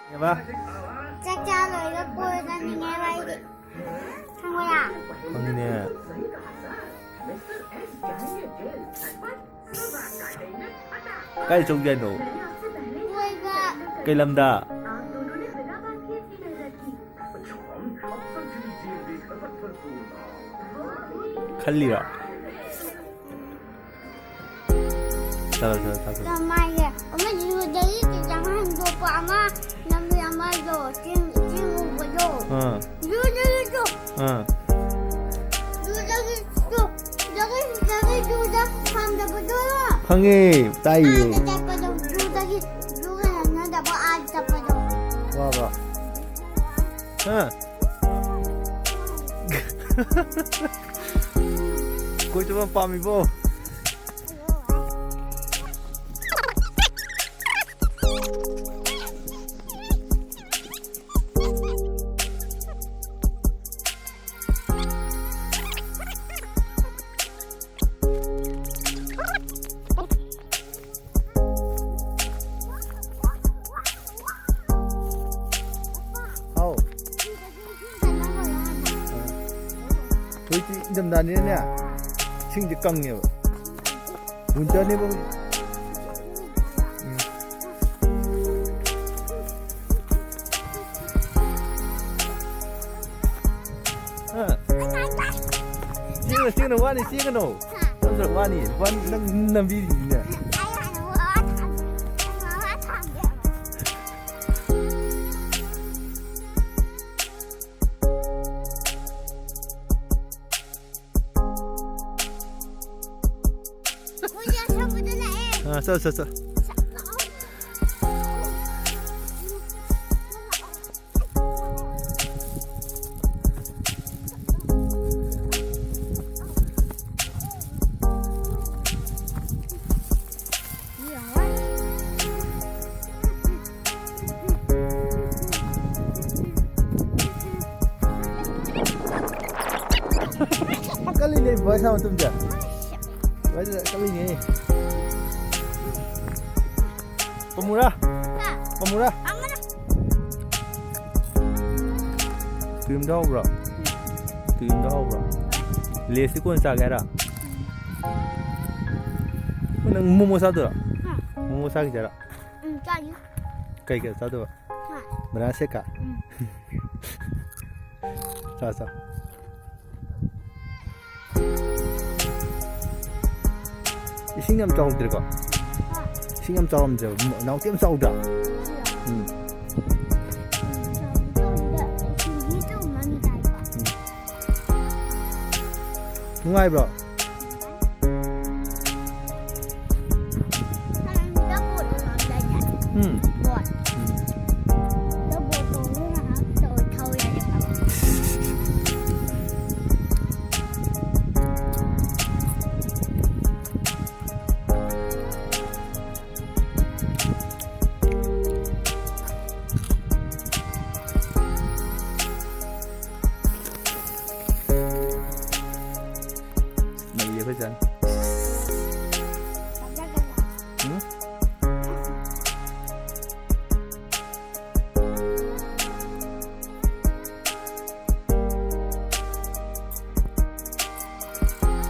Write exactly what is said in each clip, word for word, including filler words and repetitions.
ꯀꯩꯕ? ꯆꯥꯛ ꯆꯥ ꯂꯣꯏꯔꯒ ꯀꯣꯏꯕ ꯆꯠꯅꯤꯡꯉꯦꯕ ꯑꯩꯗꯤ꯫ ꯈꯪꯕ꯭ꯔꯥ? ꯈꯪꯉꯤꯅꯦ꯫ ꯀꯥꯏ ꯆꯧꯁꯦ ꯍꯥꯏꯅꯣ? ꯀꯣꯏꯕ꯫ ꯀꯩ ꯂꯝꯗ? ꯈꯜꯂꯤꯔꯣ? ꯆꯠꯂꯣ, ꯆꯠꯂꯣ, ꯆꯠꯂꯣ꯫ ꯀꯃꯥꯏꯅ? ꯑꯃ ꯖꯨꯗꯒꯤ ꯈꯤꯇꯪ ꯍꯟꯗꯣꯛꯄ ꯑꯃ ꯂꯝꯕꯤ ꯑꯃꯗꯣ, ꯆꯤꯡ, ꯆꯤꯡ ꯎꯕꯗꯣ꯫ ꯑꯥ꯫ ꯖꯨꯗꯒꯤ ꯆꯣ꯫ ꯑꯥ꯫ ꯖꯨꯗꯒꯤ ꯆꯣ꯫ ꯖꯨꯗꯒꯤ, ꯖꯨꯗꯒꯤ ꯖꯨꯗ ꯐꯪꯗꯕꯗꯣ꯫ ꯐꯪꯉꯦ, ꯇꯥꯏꯌꯦ꯫ ꯑꯥꯗ ꯆꯠꯄꯗꯣ, ꯖꯨꯗꯒꯤ, ꯖꯨꯒ ꯅꯛꯅꯗꯕ ꯑꯥꯗ ꯆꯠꯄꯗꯣ꯫ ꯋꯥꯕ꯭ꯔꯣ? ꯍꯥ? ꯀꯣꯏ ꯆꯠꯄ ꯄꯥꯝꯃꯤꯕꯣ? ꯍꯥꯎ꯫ ꯍꯧꯖꯤꯛꯇꯤ ꯏꯪꯊꯝꯊꯥꯅꯤꯅꯅꯦ, ꯏꯁꯤꯡꯁꯦ ꯀꯪꯉꯦꯕ꯫ ꯋꯤꯟꯇꯔꯅꯦꯕ ꯍꯧꯖꯤꯛ꯫ ꯎꯝ꯫ ꯍꯥ? ꯆꯦꯡꯅ, ꯆꯦꯡꯅ ꯋꯥꯅꯤ, ꯆꯦꯟꯒꯅꯣ꯫ ꯇꯞ ꯇꯞ ꯋꯥꯅꯤ, ꯋꯥꯅꯤ, ꯅꯪ ꯅꯝꯕꯤꯔꯤꯅꯤꯅꯦ꯫ ꯑꯥ, ꯆꯠꯂꯣ, ꯆꯠꯂꯣ, ꯆꯠꯂꯣ꯫ ꯀꯜꯂꯤꯅꯦ ꯚꯣꯏꯁ ꯑꯃ ꯇꯨꯝꯖ꯫ ꯚꯣꯏꯁ ꯀꯜꯂꯤꯅꯦ꯫ ꯄꯥꯝꯃꯨꯔꯥ? ꯄꯥꯝꯃꯨꯔꯥ? ꯇꯨ ꯌꯨꯝꯗ ꯍꯧꯕ꯭ꯔꯣ? ꯇꯨ ꯌꯨꯝꯗ ꯍꯧꯕ꯭ꯔꯣ? ꯂꯦꯁꯇꯤ ꯀꯣꯟꯅ ꯆꯥꯒꯦ ꯍꯥꯏꯔꯣ? ꯅꯪ ꯃꯣꯃꯣ ꯆꯥꯗꯣꯏꯔꯣ? ꯍꯥ? ꯃꯣꯃꯣ ꯆꯥꯈꯤꯁꯦ ꯍꯥꯏꯔꯣ? ꯎꯝ, ꯆꯥꯅꯤ꯫ ꯀꯩ ꯀꯩ ꯆꯥꯗꯣꯏꯕ? ꯍꯥ? Banana shake? ꯎꯝ꯫ ꯆꯥ, ꯆꯥ꯫ ꯏꯁꯤꯡ ꯌꯥꯝ ꯆꯥꯎꯗ꯭ꯔꯦꯀꯣ? ꯍꯥ? ꯏꯁꯤꯡ ꯌꯥꯝ ꯆꯥꯎꯔꯝꯗ꯭ꯔꯦꯕ꯫ ꯅꯥꯎꯇꯤ ꯌꯥꯝ ꯆꯥꯎꯗ꯭ꯔꯥ? ꯎꯝ꯫ ꯎꯝ꯫ ꯅꯨꯡꯉꯥꯏꯕ꯭ꯔꯣ? ꯎꯝ꯫ ꯎꯝ꯫ ꯅꯩꯌꯦ ꯑꯩꯈꯣꯏ ꯆꯥꯅꯤ꯫ ꯎꯝ?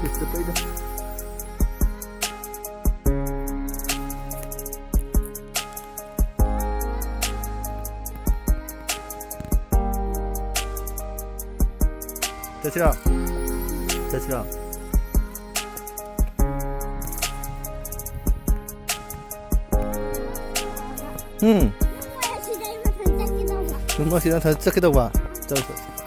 ꯏꯁ, ꯆꯠꯄꯩꯗ꯫ ꯆꯠꯁꯤꯔꯣ? ꯆꯠꯁꯤꯔꯣ? ꯎꯝ꯫ ꯁꯤꯗ ꯑꯩ ꯃꯊꯟ ꯆꯠꯀꯦ ꯇꯧꯕ꯫ ꯅꯪ ꯃꯁꯤꯗ ꯅꯊꯟ ꯆꯠꯀꯦ ꯇꯧꯕ? ꯆꯠꯂꯣ, ꯆꯠꯂꯣ, ꯆꯠꯂꯣ꯫